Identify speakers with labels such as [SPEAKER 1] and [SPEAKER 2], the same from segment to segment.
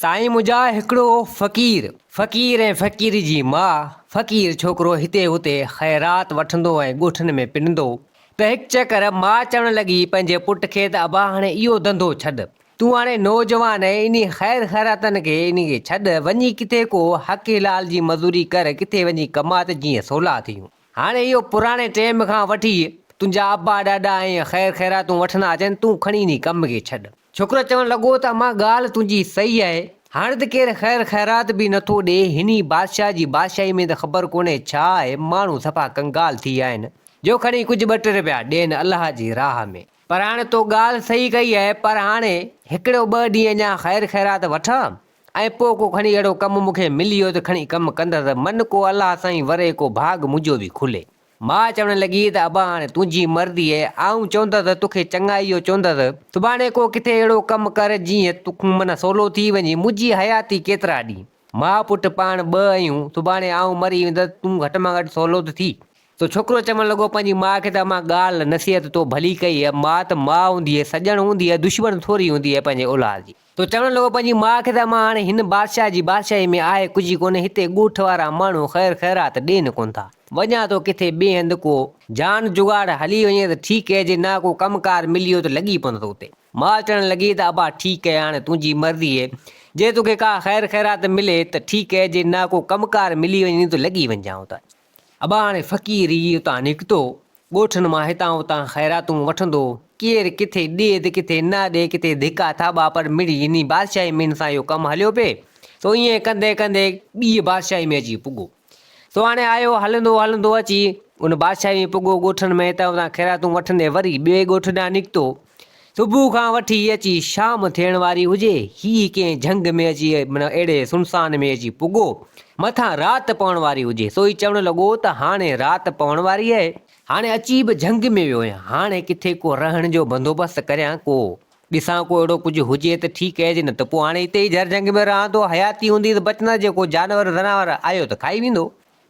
[SPEAKER 1] سائين منهنجا هڪڙو فقير، فقير ۽ فقير جي ماء، فقير ڇوڪرو هتي هتي خيرات وٺندو ۽ ڳوٺن ۾ پنندو ته هڪ چڪر ماء چوڻ لڳي پنهنجي پٽ کي ته ابا هاڻي اهو ڌنڌو ڇڏ، تون هاڻي نوجوان آهين انهي خير خيراتن کي انهي کي ڇڏ، وڃي ڪٿي ڪو حق حلال جي مزوري ڪر، ڪٿي وڃي ڪماء ته جيئن سولا ٿيون. هاڻي اهو پراڻي ٽيم کان وٺي تنهنجا ابا ڏاڏا ائين خير خيراتون وٺندا اچن، تون کڻي انهي ڪم کي ڇڏ. ڇوڪرو چوڻ لڳو ته امان ڳالهه تنهنجي صحيح آهي، هاڻي ته ڪير خير خيرات به نٿو ڏي، هني بادشاهه جي بادشاهي ۾ ته خبر ڪونهي ڇا آهي، ماڻهو صفا ڪنگال ٿي ويا آهن، جو کڻي ڪجهه ٻه ٽي رپيا ڏين الله جي راهه ۾. پر هاڻي تو ڳالهه صحيح ڪئي آهي، پر هاڻي هڪڙو ٻه ڏينهن اڃا خير خيرات وٺان ۽ پوء ڪو کڻي اهڙو ڪم مون کي ملي ويو ته کڻي ڪم ڪندس، من ڪو الله سائين وري ڪو ڀاڳ منهنجو به کلي. ماء چوڻ لڳي ته ابا هاڻي تنهنجي مرضي اهي، آئون چوندس توکي چڱائي جو چوندس، سڀاڻي ڪو ڪٿي اهڙو ڪم ڪر جيئن تون من سولو ٿي وڃين، منهنجي حياتي ڪيترا ڏينهن، ماء پٽ پاڻ ٻه آهيون، سڀاڻي آئون مري ويندس تون گهٽ مان گهٽ سولو ته ٿي. سو ڇوڪرو چوڻ لڳو پنهنجي ماء کي ته امان ڳالهه نصيحت تو ڀلي ڪئي اهي، ماء ته ماء هوندي اهي، سڄڻ هوندي اهي، دشمن ٿوري هوندي اهي پنهنجي اولاد جي. تو چوڻ لڳو پنهنجي ماء کي ته امان هاڻي هن بادشاهه جي بادشاهي ۾ آهي ڪجهه ئي ڪونه هتي ڳوٺ وارا ماڻهو خير خيرات ڏين ڪونه ٿا. وڃان ٿو ڪٿي ٻئي هنڌ ڪو جان جڳاڙ هلي وڃي ته ٺيڪ اهي جي نه ڪو ڪم ڪار ملي ويو ته لڳي پوندس اتي. ماء چوڻ لڳي ته ابا ٺيڪ اهي هاڻي تنهنجي مرضي اهي جي توکي ڪا خير خيرات ملي ته ٺيڪ اهي جي نه ڪو ڪم ڪار ملي وڃي ته لڳي وڃجان اتي. ابا هاڻي فقير ئي اتان نڪتو ڳوٺن مان هتان هتان خيراتون وٺندو، ڪير ڪٿي ڏي ته ڪٿي نه ڏي، ڪٿي ڌڪا ٿاٻا پر مڙئي انهي بادشاهي ۾ هن سان اهو ڪم هليو پئي، سو ائين ڪندي ڪندي ٻيء بادشاهي ۾ اچي پڳو. سو هاڻي آيو هلندو هلندو اچي ان بادشاهي ۾ پڳو، ڳوٺن ۾ هتان هتان خيراتون وٺندي وري ٻئي ڳوٺ ڏانهن نڪتو. صبح کان وٺي اچي شام ٿيڻ واري هجي، هي ڪنهن جهنگ ۾ اچي معنيٰ اهڙي سنسان ۾ اچي پڳو، مٿان رات پوڻ واري هجي، سو هي چوڻ لڳو ته هاڻي رات پوڻ واري آهي، هاڻي اچي به جهنگ ۾ ويو آهيان، هاڻي ڪٿي ڪو رهڻ جو بندوبست ڪريان، ڪو ڏسان ڪو اهڙو ڪجهه هجي ته ٺيڪ آهي، جي نه ته پوء هاڻي هتي ئي جهر جهنگ ۾ رهان ٿو، حياتي هوندي ته بچندس، جي ڪو جانور زناور آيو ته کائي ويندو.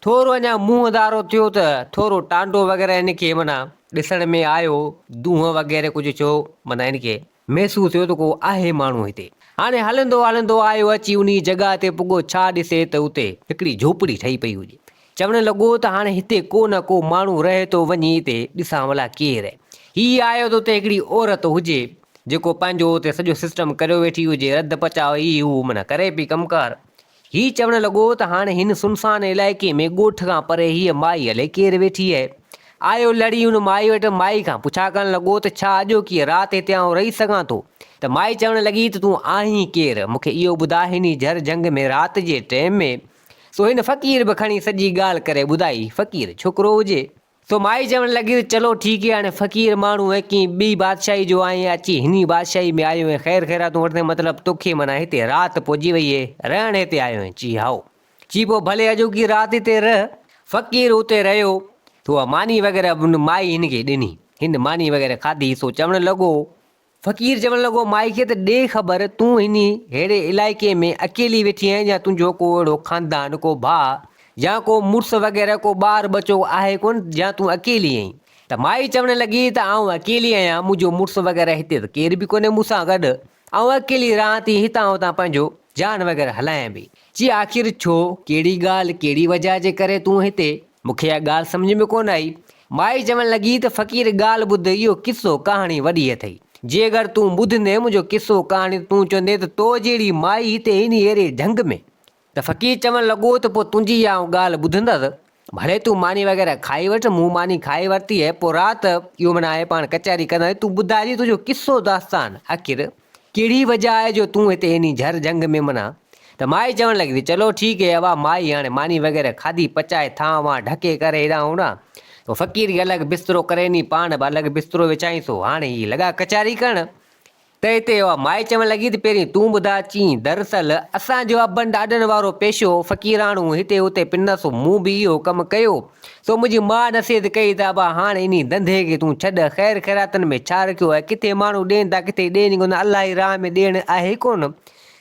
[SPEAKER 1] ٿورو اڃا منهن ڌارو ٿيو ته ٿورو ٽانڊو وغيره هن کي معنيٰ ڏسڻ ۾ آيو، دونهن وغيره ڪجهه ٿيو معنيٰ هن کي محسوس ٿيو ته ڪو آهي ماڻهو هتي. هاڻي هلندو هلندو آيو اچي انهي جڳهه تي پڳو ڇا ڏسي ته اتي هڪڙي جهوپڙي ٺهي پئي هجي. چوڻ لڳو ته هاڻي هتي ڪو نه ڪو ماڻهو رهي ٿو وڃي هتي ڏسان ڀلا ڪير آهي. هي آيو ته اتي هڪڙي عورت هجي جيڪو پنهنجو اتي سڄو سسٽم ڪريو ويٺي هجي رڌ پچاء هي هو معنيٰ ڪري پئي ڪم ڪار. هي چوڻ لڳو ته هاڻي هن سنسان علائقي ۾ ڳوٺ کان پري هيء مائي الائي ڪير ويٺي آهي. آيو لڙي ان مائي وٽ مائي کان پڇا ڪرڻ لڳو ته ڇا اڄوڪيء رات هتي آئون رهي سگهان ٿو؟ ته مائي چوڻ لڳي ته تون آهين ڪير؟ مون کي اهو ٻڌاء هن ئي جهر جهنگ ۾ رات جي ٽيم ۾. سو هن فقير به کڻي سڄي ڳالهه ڪري ٻڌائي. فقير ڇوڪرو هجي. سو مائي چوڻ لڳي ته چلو ٺيڪ هي هاڻي فقير ماڻهو ۽ ڪنهن ٻي بادشاهي جو آهين اچي هني بادشاهي ۾ آيو آهين خير خيراتون وٺندين مطلب توکي معنيٰ هتي رات پئجي وئي هي رهڻ هتي آيو آهين چي هائو چي پوء ڀلي اڄوڪي رات هتي رهه فقير اتي رهيو ته اها ماني وغيره به مائي هن کي ڏني هن ماني وغيره کاڌي سو چوڻ لڳو فقير چوڻ لڳو، مائي کي ته ڏي خبر، تون هن ههڙي علائقي ۾ اڪيلي ويٺي آهين يا تنهنجو ڪو اهڙو خاندان، ڪو ڀاء يا ڪو مڙس وغيره ڪو ٻار ٻچو آهي ڪونه يا تون اڪيلي آهين؟ ته مائي چوڻ لڳي ته آئون اڪيلي آهيان، منهنجو مڙس وغيره هتي ته ڪير به ڪونهي مون سان گڏ، آئون اڪيلي رهان ٿي، هتان هتان پنهنجو جان وغيره هلايان پئي. چي آخر ڇو، ڪهڙي ڳالهه، ڪهڙي وجهه جي ڪري تون هتي مون کي اها ڳالهه سمجهه ۾ ڪونه آئي. مائي چوڻ لڳي ته فقير ڳالهه ٻڌ، اهو قصو ڪهاڻي وڏي اٿئي. جي اگر تون ٻڌندين منهنجو قصو ڪهاڻي ته تون چوندين ته تو جهڙي مائي هتي هن هيري جهنگ ۾. ته فقير چوڻ لڳو ته پوء تنهنجي اها آئون ڳالهه ٻڌندس. ڀلي تون ماني وغيره کائي وٺ، مون ماني کائي ورتي اهي، پوء رات اهو معنيٰ آهي پاڻ ڪچهري ڪنداسين، تون ٻڌائجي تنهنجو قصو داستان آخر ڪهڙي وجه آهي جو تون هتي انهي جهر جهنگ ۾ منا؟ ته مائي چوڻ لڳي ته چلو ٺيڪ هي اوا مائي هاڻي ماني وغيره کاڌي پچائي ٿانء وانء ڍڪي ڪري هيڏانهن هوڏانهن تو فقير کي الڳ بسترو ڪري ڏني پاڻ به الڳ بسترو وڇائين سو هاڻي هي لڳا ڪچهري ڪرڻ ته هتي اها مائي چوڻ لڳي ته پهرين تون ٻڌاء چين دراصل اسان جو ابن ڏاڏن وارو پيشو فقيراڻو هتي هتي پنس مون به اهو ڪم ڪيو سو منهنجي ماء نصيحت ڪئي ته ابا هاڻ انهي ڌنڌي کي تون ڇڏ، خير خيراتن ۾ ڇا رکيو آهي، ڪٿي ماڻهو ڏين ٿا ڪٿي ڏين ئي ڪونه، الله جي راهه ۾ ڏيڻ آهي ئي ڪونه،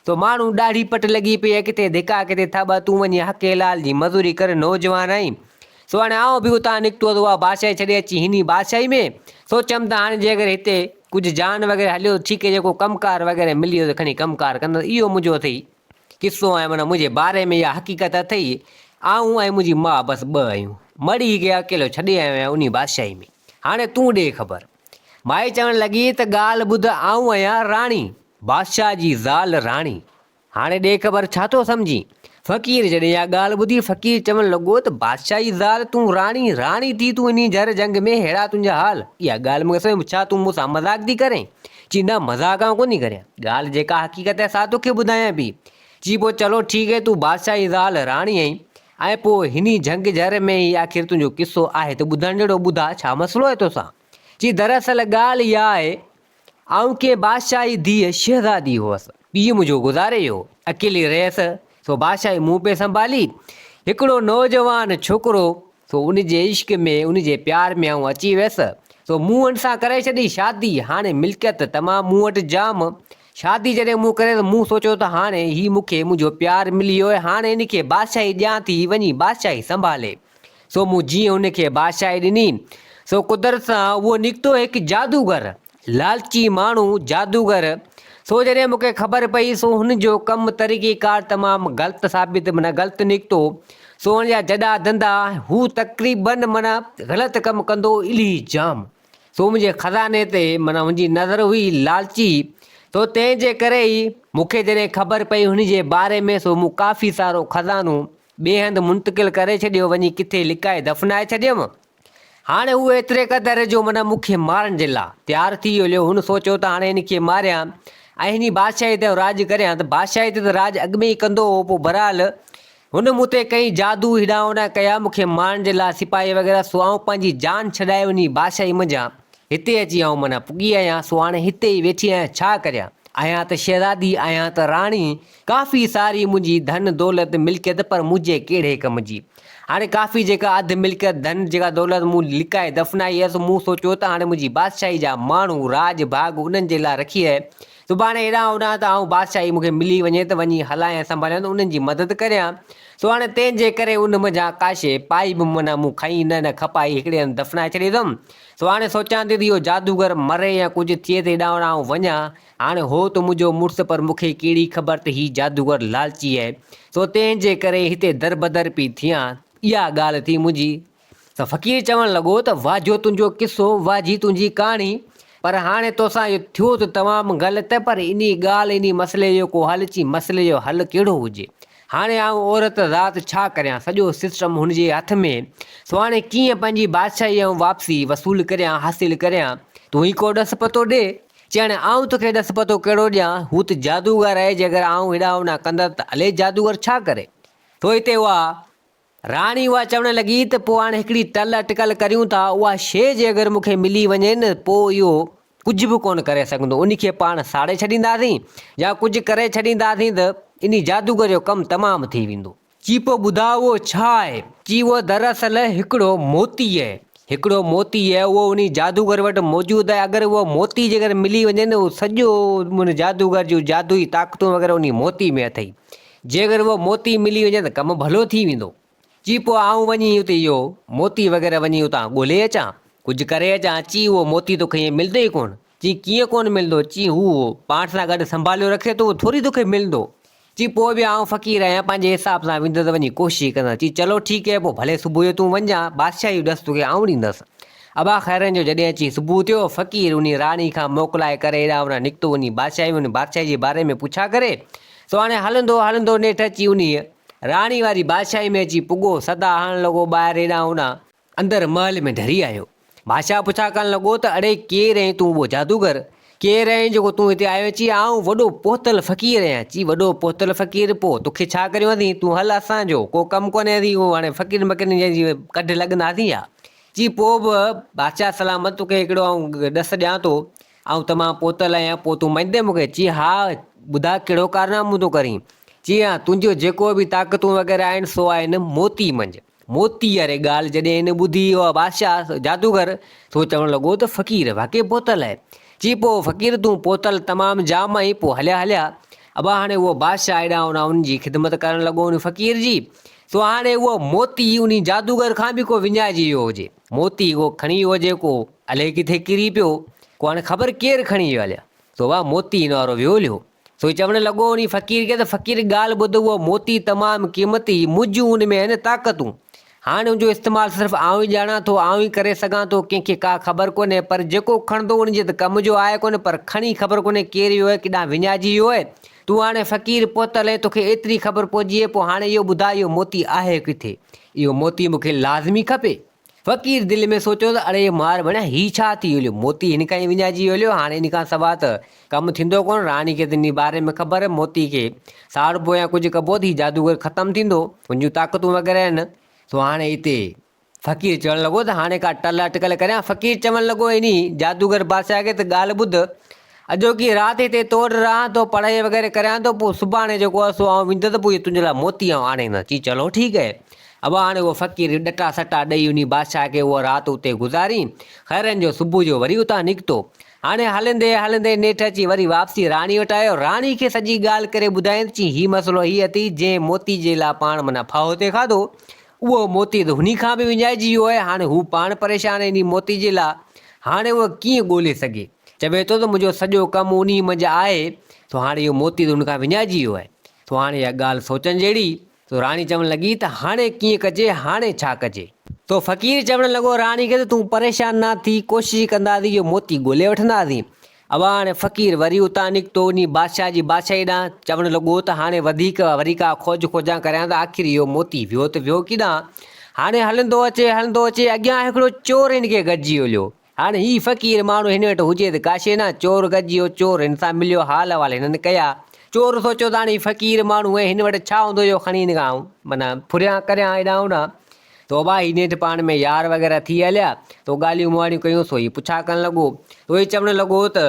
[SPEAKER 1] سو ماڻهو ڏاڙهي پٽ لڳي پئي آهي، ڪٿي ڌڪا ڪٿي ٿاٻا، تون وڃي حق حلال جي مزوري ڪر، نوجوان آهين. سو هاڻي آئون به اتان نڪتو هوس، اها بادشاهي ڇڏي اچي هني بادشاهي ۾، سوچيم ته هاڻي جيڪر هتي ڪجهه جان وغيره هليو ته ٺيڪ جيڪو ڪم ڪار وغيره ملي ويو ته کڻي ڪم ڪار ڪندس، اهو منهنجو اٿئي. قصو ۽ معنيٰ منهنجي باري ۾ اها حقيقت اٿئي، آئون ۽ منهنجي ماء بس ٻه آهيون. مڙئي کي اڪيلو ڇڏي آيو آهيان انهي بادشاهي ۾. هاڻي تون ڏي خبر. مائي چوڻ لڳي ته ڳالهه ٻڌ آئون آهيان راڻي، بادشاهه جي زال راڻي. هاڻي ڏي خبر ڇا ٿو سمجهين؟ فقير جڏهن اها ڳالهه ٻڌي، فقير چوڻ لڳو ته بادشاهه جي زال تون راڻي، راڻي ٿي تون انهي جهر جهنگ ۾ ههڙا تنهنجا حال. اها ڳالهه مون کي سمجهه ۾ ڇا تون مون سان مذاق ٿي ڪرين؟ چي نه مذاق آئون ڪونه ٿي ڪريان، ڳالهه جيڪا حقيقت آهي سا توکي ٻڌايان پئي. چي پوء چلو ٺيڪ آهي تون بادشاهه جي زال راڻي آهين ۽ پوء هني جهنگ جهر ۾ ئي آخر تنهنجو قصو آهي ته ٻڌڻ جهڙو ٻڌاء ڇا مسئلو آهي توسان؟ چي دراصل ڳالهه اها آهي آئون ڪنهن بادشاهه جي ڌيء شهزادي هئس. پيء منهنجو گذاري ويو. اڪيلي رهيس، سو بادشاهي مون پئي سنڀالي. هڪڙو نوجوان ڇوڪرو، سو ان جي عشق ۾، ان جي پيار ۾ آئون اچي ويس. سو مون ان سان ڪرائي ڇڏي شادي. هاڻي ملڪيت تمام مون وٽ جام. شادي جڏهن مون ڪري ته مون سوچيو ته هاڻي هي مون کي منهنجو پيار ملي ويو آهي، هاڻي هن کي بادشاهي ڏيان ٿي، وڃي بادشاهي سنڀالي. سو مون جيئن هن کي بادشاهي ڏني، سو قدرت سان اهو نڪتو هڪ جادوگر، لالچي ماڻهو، جادوگر. سو جڏهن مون کي خبر پئي، سو هن جو ڪم طريقيڪار تمام غلط ثابت معنيٰ غلط نڪتو. سو هن جا جڏا ڌنڌا، هو تقريباً معنيٰ غلط ڪم ڪندو هو الهي جام. سو منهنجي خزاني تي معنيٰ هن جي نظر هئي لالچي، سو تنهن جي ڪري ئي مون کي جڏهن خبر پئي هن جي باري ۾ سو مون ڪافي سارو خزانو ٻئي هنڌ منتقل ڪري ڇڏيو، وڃي ڪٿي لڪائي دفنائي ڇڏيم. هاڻي هو ايتري قدر جو معنيٰ مون کي مارڻ جي لا تيار ٿي هليو. هن سوچيو ته هاڻي هن کي ماريان ۽ هن جي بادشاهي تي راڄ ڪريان ته بادشاهي تي ته راڄ اڳ ۾ ئي ڪندو هو. پوء بهرحال هن مون تي ڪئين جادو هيڏانهن هوڏانهن ڪيا، مون کي مارڻ جي لا سپاهي وغيره، سو آئون پنهنجي جان ڇڏائي وڃي بادشاهي منجهان هتي اچي آئون معنيٰ پڳي آهيان، سو هاڻي هتي ئي ويٺي آهيان، ڇا ڪريان؟ آهيان ته شهزادي، آهيان ته راڻي، ڪافي ساري منهنجي ڌن دولت ملڪيت پر منهنجي ڪهڙي ڪم جي؟ هاڻي ڪافي جيڪا اڌ ملڪيت ڌن جيڪا دولت مون لڪائي دفنائي هئس، مون سوچيو ته هاڻي منهنجي بادشاهي جا ماڻهو راڄ ڀاڳ انهن جي لاء رکي آهي، سڀاڻي هيڏانهن هوڏانهن ته آئون بادشاهي مون کي ملي وڃي ته وڃي هلايان سنڀاليان ته انهن جي مدد ڪريان، سو هاڻي تنهن جي ڪري ان منجهان ڪا شيء پائي به معنيٰ مون کنئي نه نه کپائي هڪڙي هنڌ دفنائي ڇڏي اٿم، سو هاڻي سوچان ٿي ته اهو جادوگر مري يا ڪجهه ٿئي ته هيڏانهن هوڏانهن آئون وڃان، هاڻي هو ته منهنجو مڙس پر مون کي ڪهڙي خبر ته هي جادوگر لالچي آهي، سو تنهن جي ڪري هتي دربدر پئي ٿيان. اها ڳالهه ٿي منهنجي ته فقير چوڻ لڳو ته واهه جو تنهنجو قصو، واهه جي تنهنجي ڪهاڻي، پر هاڻي توسان اهو ٿيو ته تمام غلط، پر انهي ڳالهه انهي مسئلي جو ڪو حل؟ چي مسئلي جو حل ڪهڙو هجي؟ هاڻي آئون عورت ذات ڇا ڪريان، سڄو سسٽم هن جي هٿ ۾، سو هاڻي ڪيئن پنهنجي بادشاهي آئون واپسي وصول ڪريان، حاصل ڪريان، تون ئي ڪو ڏس پتو ڏي. چيائين، آئون توکي ڏس پتو ڪهڙو ڏيان، هو ته جادوگر آهي، جيڪر آئون هيڏانهن هوڏانهن ڪندس ته الائي جادوگر ڇا ڪري. سو هتي اها راڻي اها چوڻ لڳي ته پوء هاڻي هڪڙي ٽل اٽڪل ڪريون ٿا، اها شيء جي اگر مون کي ملي وڃي نه پوء اهو ڪجهه به ڪونه ڪري سگهندو، ان کي پاڻ ساڙي ڇڏينداسين يا ڪجهه ڪري ڇڏينداسين ته انهي جادوگر جو ڪم تمام ٿي ويندو. چي پوء ٻڌاء اهو ڇا آهي؟ چي اهو دراصل هڪڙو موتي آهي. هڪڙو موتي آهي، اهو انهي جادوگر وٽ موجود آهي، اگر اهو موتي جيڪر ملي وڃي نه اهو سڄو ان جادوگر جون جادوئي طاقتون وغيره انهي موتي ۾ اٿئي. جيڪر اهو موتي ملي وڃي ته ڪم ڀلو ٿي ويندو. چي پوء آئون وڃي اتي اهو موتي وغيره وڃي اتان ڳولي اچان، ڪجهه ڪري اچان. چي اهو موتي توکي ائين ملندو ئي ڪونه. چي ڪيئن ڪونه ملندو؟ چي هو پاڻ سان گڏ سنڀاليو رکي ٿو، اهو ٿوري توکي ملندو. چي پوء به آئون فقير آهيان، پنهنجي حساب سان ويندس وڃي ڪوشش ڪندس. چي چلو ٺيڪ هي، پوء ڀلي صبح جو تون وڃجان، بادشاهي جو ڏس توکي آئون ڏيندس. ابا خيرن جو جڏهن اچي صبح ٿيو، فقير انهي راڻي کان موڪلائي ڪري هيڏانهن هوڏانهن نڪتو، انهي بادشاهي ۾ انهي بادشاهي جي باري ۾ پڇا ڪري، سو هاڻي هلندو هلندو نيٺ اچي انهيء راڻي واري بادشاهي ۾ اچي پڳو، صدا هڻڻ لڳو ٻاهر هيڏانهن هوڏانهن. اندر محل ۾ ڍري آيو. بادشاهه پڇا ڪرڻ لڳو ته اڙي ڪير آهين تون اهو جادوگر؟ ڪير آهين جيڪو تون هتي آيو آهين؟ چي آئون وڏو پهتل فقير آهيان. چي وڏو پهتل فقير پوء توکي ڇا ڪريون اسين؟ تون هل اسان جو ڪو ڪم ڪونهي اسين اهو هاڻي فقيرن بڪيرن جي ڪڍ لڳنداسين ڇا؟ چي پوء به بادشاهه سلامت توکي هڪڙو آئون ڏس ڏيان ٿو. آئون تمام پهتل آهيان پوء تون مڃندين مون کي؟ چي ها ٻڌاء ڪهڙو ڪارنامو ٿو ڪرين؟ چي ها تنهنجو جيڪو به طاقتون وغيره آهن سو آهن موتي منجهه. موتي واري ڳالهه جڏهن هن ٻڌي اها بادشاهه جادوگر سو چوڻ لڳو ته فقير واقعي پهتل آهي. چي پوء فقير تون پهتل تمام جام آهين پوء هليا هليا. ابا هاڻي اهو بادشاهه هيڏانهن هوڏانهن ان جي خدمت ڪرڻ لڳو ان فقير جي. سو هاڻي اهو موتي انهي جادوگر کان به ڪو وڃائجي ويو هجي. موتي ڪو کڻي ويو هجي ڪو الائي ڪٿي ڪري پيو. ڪو هاڻي خبر ڪير کڻي ويو هليا. سو واهه موتي هن وارو ويو هليو. سو چوڻ لڳو انهي فقير کي ته فقير ڳالهه ٻڌ اهو موتي تمام قيمتي منهنجون ان ۾ آهن طاقتون هاڻ ان جو استعمال صرف آئون ئي ڄاڻان ٿو آئون ئي ڪري سگهان ٿو ڪنهن کي ڪا خبر ڪونهي پر جيڪو کڻندو ان جي ته ڪم جو آهي ڪونه پر کڻي خبر ڪونهي ڪير ويو آهي ڪيڏانهن وڃائجي ويو آهي تون هاڻي فقير پهتل آهين توکي ايتري خبر پهجي پوء هاڻي اهو ٻڌاء اهو موتي آهي ڪٿي اهو موتي مون کي لازمي کپي. فقير دل ۾ سوچيو ته اڙي مار ڀڻيا هي ڇا ٿي هليو، موتي هن کان ئي وڃائجي هليو، هاڻي ان کان سوا ته ڪم ٿيندو ڪونه، راڻي کي ته انهي باري ۾ خبر، موتي کي ساڙبو يا ڪجهه ڪبو ته هي جادوگر ختم ٿيندو، هن جون طاقتون وغيره آهن، سو هاڻي اتي فقير چوڻ لڳو ته هاڻي ڪا ٽل اٽڪل ڪريان، فقير چوڻ لڳو انهي جادوگر بادشاهه کي ته ڳالهه ٻڌ، اڄوڪي رات هتي تو وٽ رهان ٿو، پڙهائي وغيره ڪريان ٿو، پوء سڀاڻي جيڪو آهي سو آئون ويندس پوء اهي تنهنجي لاء موتي آئون آڻيندس. چي چلو ٺيڪ اهي. ابا هاڻي اهو فقير ڏٽا سٽا ڏئي انهي بادشاهه کي اها رات اتي گذاري، خيرن جو صبح جو وري اتان نڪتو. هاڻي هلندي هلندي نيٺ اچي وري واپسي راڻي وٽ آيو. راڻي کي سڄي ڳالهه ڪري ٻڌايائين ته چي هي مسئلو هي اٿئي، جنهن موتي جي لاء پاڻ معنيٰ ڦاهو تي کاڌو، اهو موتي ته هني کان به وڃائجي ويو آهي، هاڻي هو پاڻ پريشان آهي انهي موتي جي لاء، هاڻي اهو ڪيئن ڳولي سگهي؟ چوي ٿو ته منهنجو سڄو ڪم انهي منجهه آهي، سو هاڻي اهو موتي ته هن کان وڃائجي ويو آهي، سو هاڻي اها ڳالهه سوچڻ جهڙي. سو راڻي چوڻ لڳي ته هاڻي ڪيئن ڪجي، هاڻي ڇا ڪجي؟ سو فقير چوڻ لڳو راڻي کي ته تون پريشان نه ٿي، ڪوشش ڪنداسين اهو موتي ڳولي وٺنداسين. ابا هاڻي فقير وري اتان نڪتو انهي بادشاهه جي بادشاهي ڏانهن، چوڻ لڳو ته هاڻي وڌيڪ وري ڪا کوج کوجان ڪريان ته آخر اهو موتي ويو ته ويو ڪيڏانهن؟ هاڻي هلندو اچي هلندو اچي اڳيان هڪڙو چور هن کي گڏجي هليو. هاڻي هي فقير ماڻهو هن وٽ هجي ته ڪاشي نه، چور گڏجي ويو، چور هن سان مليو، حال احوال هنن ڪيا. چور سوچيو ته هاڻي هي فقير ماڻهو ۽ هن وٽ ڇا هوندو جو کڻي هن کان آئون معنيٰ ڦريان ڪريان هيڏانهن هوڏانهن. تو ابا هي نيٺ پاڻ ۾ يار وغيره ٿي هليا، تو ڳالهيون مهاڙيون ڪيون سو هي پڇا ڪرڻ لڳو. تو هي چوڻ لڳو ته.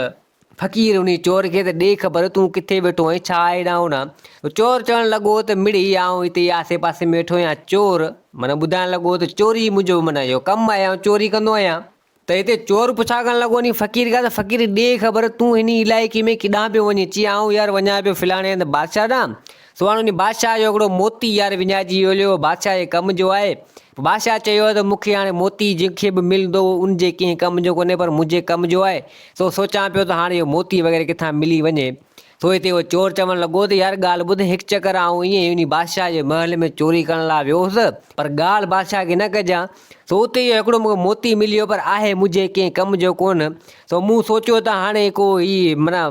[SPEAKER 1] فقير انهي چور کي ته ڏي خبر تون ڪٿي ويٺو آهين ڇا هيڏانهن هوڏانهن. تو چور چوڻ لڳو ته مڙئي آئون هتي ئي آسي پاسي ۾ ويٺو آهيان. چور معنيٰ ٻڌائڻ لڳو ته چوري منهنجو معنيٰ اهو ڪم آهي آئون چوري ڪندو آهيان. ته هتي چور پڇا ڪرڻ لڳو انهي فقير کان ته فقير ڏي خبر تون هن علائقي ۾ ڪيڏانهن پيو وڃين؟ چي آئون يار وڃان پيو فلاڻي هنڌ بادشاهه ڏانهن. سو هاڻ انهي بادشاهه جو هڪڙو موتي يار وڃائجي ويو هليو بادشاهه جي ڪم جو آهي. بادشاهه چيو ته مون کي هاڻي موتي جنهن کي به ملندو ان جي ڪنهن ڪم جو ڪونهي پر منهنجي ڪم جو آهي. سو سوچان پيو ته هاڻي اهو موتي وغيره ڪٿان ملي وڃي. سو هتي اهو چور چوڻ لڳو ته يار ڳالهه ٻڌ هڪ چڪر آئون ائين ئي انهي بادشاهه جي محل ۾ چوري ڪرڻ لاء ويو هوس پر ڳالهه بادشاهه کي نه ڪجان. سو اتي اهو هڪڙو مون کي موتي مليو پر آهي منهنجي ڪنهن ڪم جو ڪونه. سو مون سوچيو ته هاڻي ڪو هي معنيٰ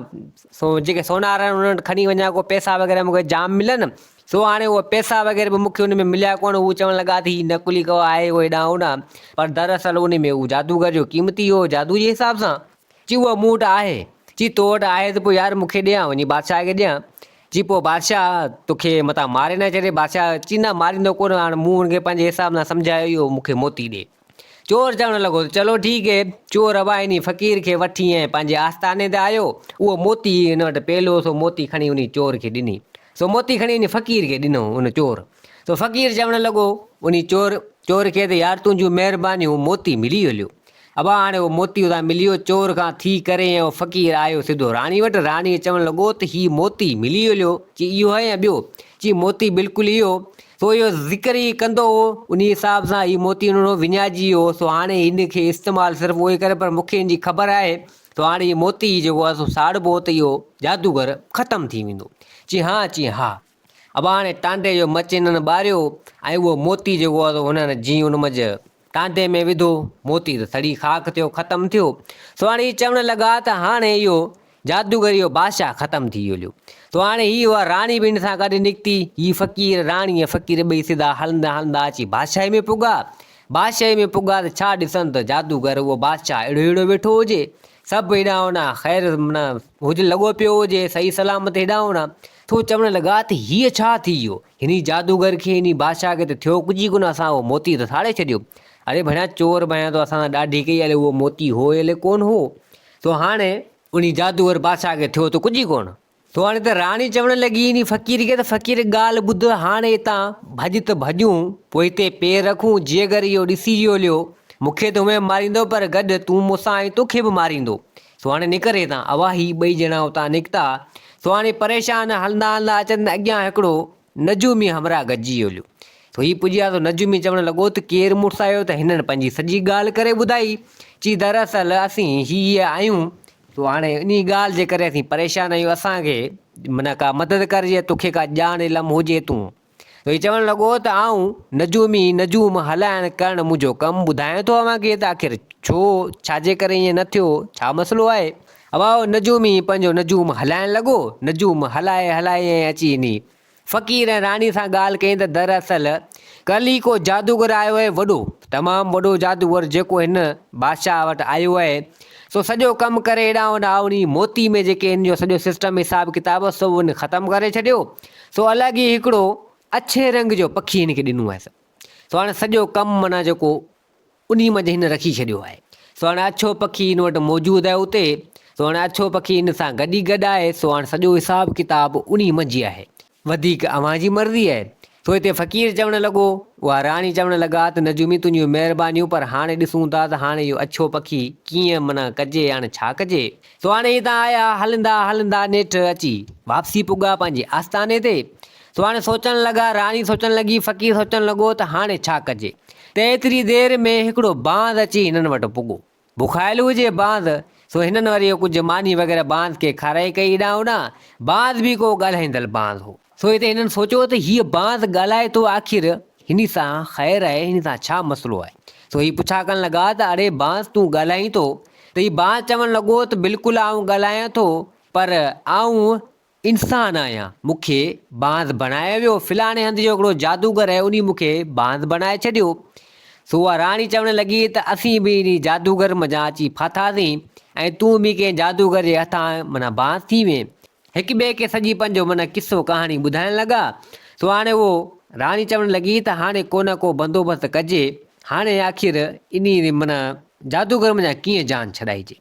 [SPEAKER 1] سو جيڪي سونار آهن انهن وٽ کڻي وڃان ڪو پئسا وغيره مون کي جام ملن. سو هاڻي اهي پئسا وغيره به مون کي ان ۾ مليا ڪونه. هو چوڻ لڳا ته هي نقلي ڪو آهي اهو هيڏانهن هوڏانهن پر دراصل ان ۾ اهو جادوگر جو قيمتي هو جادو جي حساب سان. چي اهو مون وٽ آهي. چي تو وٽ آهي ته پوء يار مون کي ڏي آئون وڃي بادشاهه کي ڏيان. چي پوء بادشاهه توکي متان ماري نه ڇڏي. بادشاهه چي نه ماريندو ڪونه هاڻ مون هن کي پنهنجي حساب سان سمجهايو اهو مون کي موتي ڏي. چور چوڻ لڳو ته چلو ٺيڪ هي. چور روايني فقير کي وٺي ۽ پنهنجي آستاني تي آيو. اهو موتي هن وٽ پيل هو سو موتي کڻي انهي چور کي ڏني. سو موتي کڻي انهي فقير کي ڏنو ان چور. سو فقير چوڻ لڳو انهي چور چور کي ته يار تنهنجون مهربانيون موتي ملي هليو. ابا هاڻي اهو موتي اتان ملي ويو. چور کان ٿي ڪري ۽ اهو فقير آيو سڌو راڻي وٽ. راڻيء چوڻ لڳو ته هي موتي ملي هليو. چي اهو آهي يا ٻيو؟ چي موتي بلڪل اهو. سو اهو ذڪر ئي ڪندو هو. انهي حساب سان هي موتي هن وٽ وڃائجي ويو هو. سو هاڻي هن کي استعمال صرف اهو ئي ڪري پر مون کي هن جي خبر آهي. سو هاڻي هي موتي جيڪو آهي سو ساڙبو ته اهو جادوگر ختم ٿي ويندو. چي ها چي ها. ابا هاڻي ٽانڊي جو مچ هنن ٻاريو ۽ اهو موتي جيڪو آهي سو هنن جيئن ان منجهه ٽانڊي ۾ وڌو، موتي ته سڙي خاڪ ٿيو، ختم ٿيو. سو هاڻي هي چوڻ لڳا ته هاڻي اهو جادوگر اهو بادشاهه ختم ٿي ويو. سو هاڻي هي اها راڻي به هن سان گڏ نڪتي. هي فقير، راڻي ۽ فقير ٻئي سڌا هلندا هلندا اچي بادشاهي ۾ پڳا. بادشاهي ۾ پڳا ته ڇا ڏسن ته جادوگر اهو بادشاهه اهڙو اهڙو ويٺو هجي. سڀ هيڏانهن هوڏانهن خير معنيٰ هج لڳو پيو هجي، صحيح سلامت هيڏانهن هوڏانهن. سو چوڻ لڳا ته هيء ڇا ٿي ويو؟ هني جادوگر کي، هني بادشاهه کي ته ٿيو ڪجهه ئي ڪونه، اسان اهو موتي ته ساڙي ڇڏيو. اڙي ڀڻيا چور ڀانيان تو اسان سان ڏاڍي ڪئي، الي اهو موتي هو الي ڪونه هو. سو هاڻي انهي جادوگر بادشاهه کي ٿيو ته ڪجهه ئي ڪونه. سو هاڻي ته راڻي چوڻ لڳي انهي فقير کي ته فقير ڳالهه ٻڌ، هاڻي هتان ڀڄ ته ڀڄون، پوء هتي پير رکون، جي اگر اهو ڏسي ويو هليو، مون کي ته هونئن ماريندو پر گڏ تون مون سان آهين توکي به ماريندو. سو هاڻي نڪر هتان. اوا هي ٻئي ڄڻا اتان نڪتا. سو هاڻي پريشان هلندا هلندا اچن ته اڳيان هڪڙو نجومي همراهه گڏجي هليو. سو هي پڄيا ته نجومي چوڻ لڳو ته ڪير مڙس آهيو ته هنن پنهنجي سڄي ڳالهه ڪري ٻڌائي. چي دراصل اسين هي هي آهيون. سو هاڻي انهي ڳالهه جي ڪري اسين پريشان آهيون اسان کي معنيٰ ڪا مدد ڪر جي توکي ڪا ڄاڻ علم هجي تون. سو هي چوڻ لڳو ته آئون نجومي، نجوم هلائڻ ڪرڻ منهنجو ڪم، ٻڌايان ٿو اوهان کي ته آخر ڇو، ڇا جي ڪري ائين نه ٿيو، ڇا مسئلو آهي؟ اها نجومي پنهنجو نجوم هلائڻ لڳو، نجوم هلائي هلائي ۽ اچي انهي فقير ۽ راڻي سان ڳالهه ڪيائين ته دراصل ڪل ئي ڪو جادوگر آيو آهي، وڏو، تمام وڏو جادوگر جيڪو هن بادشاهه وٽ آيو آهي، سو سڄو ڪم ڪري هيڏانهن هوڏانهن آئو انهي موتي ۾ جيڪي هن جو سڄو سسٽم حساب ڪتاب سو هن ختم ڪري ڇڏيو، سو الڳ ئي هڪڙو اڇي رنگ جو پکي هن کي ڏنو آهي. سو هاڻي سڄو ڪم معنيٰ جيڪو انهي منجهه هن رکي ڇڏيو آهي. سو هاڻي اڇو پکي هن وٽ موجود آهي اتي. سو هاڻي اڇو پکي هن سان گڏ ئي گڏ آهي. سو هاڻي سڄو حساب ڪتاب انهي منجهه ئي آهي. وڌيڪ اوهان جي مرضي آهي. سو هتي فقير چوڻ لڳو، اها راڻي چوڻ لڳا ته نجومي تنهنجون مهربانيون پر هاڻي ڏسون ٿا ته هاڻي اهو اڇو پکي ڪيئن معنيٰ ڪجي هاڻي ڇا ڪجي؟ سو هاڻي هتان آيا، هلندا هلندا نيٺ اچي واپسي پڳا پنهنجي آستاني تي. سو هاڻي سوچڻ لڳا، راڻي سوچڻ لڳي، فقير سوچڻ لڳو ته هاڻي ڇا ڪجي؟ ته ايتري دير ۾ هڪڙو باز اچي هنن وٽ پڳو. بکايل هجي باز، سو هنن وري ڪجهه ماني وغيره باز کي کارائي ڪئي هيڏانهن هوڏانهن. باز به ڪو ڳالهائيندڙ باز هو. سو هتي هنن سوچيو ته هيء باز ڳالهائي ٿو آخر هن سان خير آهي هن سان ڇا مسئلو آهي؟ سو هي پڇا ڪرڻ لڳا ته اڙي باز تون ڳالهائين ٿو؟ ته هي باز چوڻ لڳو ته بلڪل آئون ڳالهايان ٿو پر آئون انسان آهيان مون کي باز بڻايو ويو فلاڻي هنڌ جو هڪڙو جادوگر آهي انهي مون کي باز بڻائي ڇڏيو. سو اها راڻي چوڻ لڳي ته اسين به انهي جادوگر منجهان اچي ڦاٿاسين ۽ تون به ڪنهن جادوگر جي هٿان معنيٰ باز ٿي وئين. هڪ ٻئي کي سڄي پنهنجو معنيٰ قصو ڪهاڻي ٻڌائڻ لڳا. سو هاڻي اهو راڻي چوڻ لڳي ته هاڻي ڪو نه ڪو بندوبست ڪجي، هاڻي آخر انهي معنيٰ جادوگر منجهان ڪيئن جان ڇڏائجي.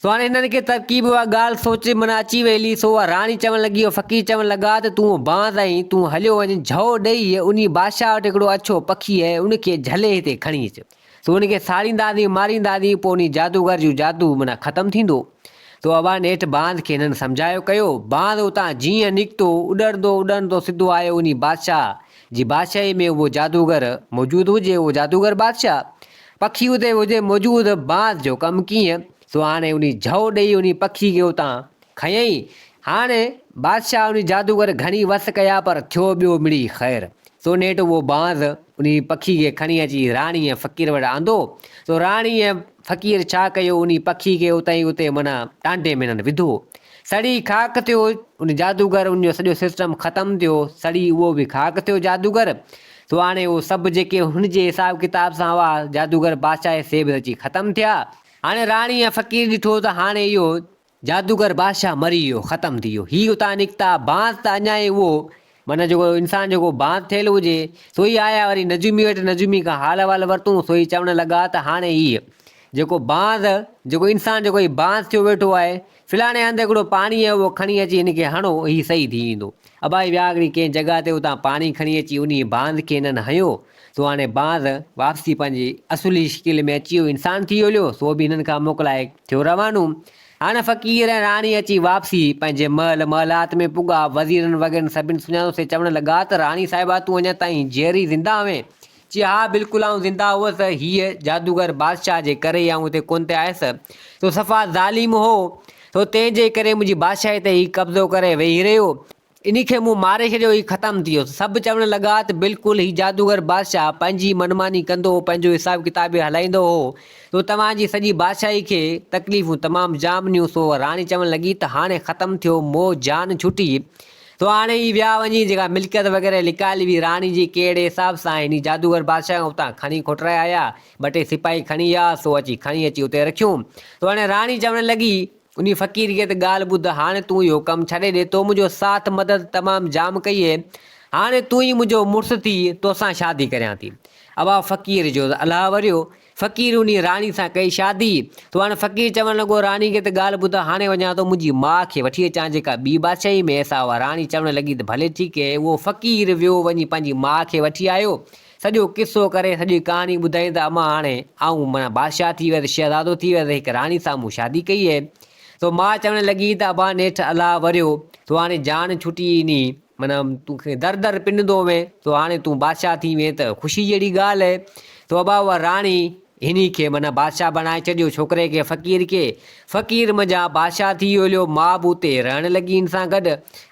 [SPEAKER 1] سو هاڻي هنن کي ترڪيب اها ڳالهه سوچ معنيٰ اچي وئي هلي. سو اها راڻي چوڻ لڳي اهو فقير چوڻ لڳا ته تون بانس آهين، تون هليو وڃ جهو ڏيئي انهي بادشاهه وٽ هڪڙو اڇو پکي آهي ان کي جهلي هتي کڻي اچ. سو ان کي ساڙينداسين، مارينداسين، پوء انهي جادوگر جو جادو معنيٰ ختم ٿيندو. سو ابا نيٺ باز کي هنن سمجهايو ڪيو. باز اتان جيئن نڪتو، اڏرندو اڏرندو سڌو آيو انهي بادشاهه جي بادشاهي ۾ اهو جادوگر موجود هجي، اهو جادوگر بادشاهه. پکي اتي هجي موجود، باز جو ڪم ڪيئن؟ سو هاڻي انهي جهو ڏيئي انهي پکي کي اتان کنيائين. هاڻي بادشاهه انهي جادوگر گهڻي وس ڪيا پر ٿيو ٻيو مڙئي خير. سو نيٺ اهو باز انهي پکي کي کڻي اچي راڻي ۽ فقير وٽ آندو. سو راڻي ۽ فقير ڇا ڪيو انهي پکي کي اتان ئي اتي معنيٰ ٽانڊي ۾ هنن وڌو. سڙي خاڪ ٿيو ان جادوگر ان جو سڄو سسٽم ختم ٿيو سڙي اهو به خاڪ ٿيو جادوگر. سو هاڻي اهو سڀ جيڪي هن جي حساب ڪتاب سان هئا جادوگر بادشاهه سي به اچي ختم ٿيا. هاڻي راڻي ۽ فقير ڏٺو ته هاڻي اهو جادوگر بادشاهه مري ويو، ختم ٿي ويو. هي اتان نڪتا، بانس ته اڃا ئي اهو معنيٰ جيڪو انسان جيڪو بانس ٿيل هجي، سو ئي آيا وري نجومي وٽ، نجومي کان حال احوال ورتون، سو ئي چوڻ لڳا ته هاڻي هيء جيڪو بانس، جيڪو انسان جيڪو هي بانس ٿيو ويٺو آهي، فلاڻي هنڌ هڪڙو پاڻي آهي، اهو کڻي اچي هن کي هڻو، هي صحيح ٿي ويندو. ابا هي ويا هڪڙي ڪنهن جڳهه تي، اتان پاڻي کڻي اچي انهيء بانس کي هنن هنيو، سو هاڻي بانس واپسي پنهنجي اصلي شڪل ۾ اچي ويو، انسان ٿي هليو، سو به هنن کان موڪلائي ٿيو روانو. هاڻ فقير ۽ راڻي اچي واپسي پنهنجي محل محلات ۾ پڳا. وزيرن وغيرن سڀن سڃاتو سي چوڻ لڳا ته راڻي صاحبه تون اڃا تائين جيئري زنده هئين؟ چي ها بلڪل آئون زنده هئس، هيء جادوگر بادشاهه جي ڪري ئي آئون هتي ڪونه تي آيس، سو صفا ظالم هو، سو تنهن جي ڪري منهنجي بادشاهي تي هي قبضو ڪري ويهي رهيو. انهي کي مون ماري ڇڏيو، هي ختم ٿي ويو. سڀ چوڻ لڳا ته بلڪل هي جادوگر بادشاهه پنهنجي منماني ڪندو هو، پنهنجو حساب ڪتاب به هلائيندو هو، سو توهان جي سڄي بادشاهي کي تڪليفون تمام جام ڏنيون، سو راڻي چوڻ لڳي ته هاڻي ختم ٿيو، مون جان ڇٽي، سو هاڻي هي ويا وڃي جيڪا ملڪيت وغيره لڪايل هئي راڻي جي ڪهڙي حساب سان انهي جادوگر بادشاهه کان اتان کڻي کوٽرائي آيا، ٻه ٽي سپاهي کڻي ويا، سو اچي کڻي اچي اتي رکيون. سو هاڻي راڻي چوڻ لڳي. انهي فقير کي ته ڳالهه ٻڌ، هاڻي تون اهو ڪم ڇڏي ڏي، تو منهنجو ساٿ مدد تمام جام ڪئي اهي، هاڻي تون ئي منهنجو مڙس ٿي، توسان شادي ڪريان ٿي. ابا فقير جو ته الله وريو، فقير انهي راڻي سان ڪئي شادي. سو هاڻي فقير چوڻ لڳو راڻي کي ته ڳالهه ٻڌ، هاڻي وڃان ٿو منهنجي ماء کي وٺي اچان جيڪا ٻي بادشاهي ۾ سا اها راڻي چوڻ لڳي ته ڀلي ٺيڪ اهي، اهو فقير ويو وڃي پنهنجي ماء کي وٺي آيو، سڄو قصو ڪري سڄي ڪهاڻي ٻڌائين ته امان هاڻي آئون معنيٰ بادشاهه ٿي ويس، شهزادو ٿي ويس، هڪ راڻي سان مون شادي ڪئي اهي. سو ماء چوڻ لڳي ته ابا نيٺ الله وريو، سو هاڻي جان ڇٽي انهي معنيٰ تون کي در در پنندو هئين، سو هاڻي تون بادشاهه ٿي وئين ته خوشي جهڙي ڳالهه اهي. سو ابا اها راڻي هني کي معنيٰ بادشاهه بڻائي ڇڏيو ڇوڪري کي فقير کي. فقير منجهان بادشاهه ٿي ويو هليو. ماء به اتي رهڻ لڳي هن سان گڏ.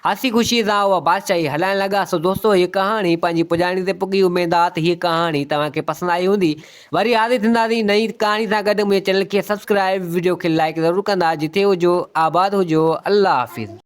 [SPEAKER 1] هسي خوشيء سان اها بادشاهي هلائڻ لڳا. سو دوستو هيء ڪهاڻي پنهنجي پڄاڻي تي پڳي. اميد آ ته هيء ڪهاڻي توهان کي پسند آئي هوندي. وري حاضر ٿينداسين نئين ڪهاڻي سان گڏ. منهنجي چينل کي سبسڪرائيب وڊيو کي لائيڪ ضرور ڪندا. جتي هجو آباد هجو. الله حافظ.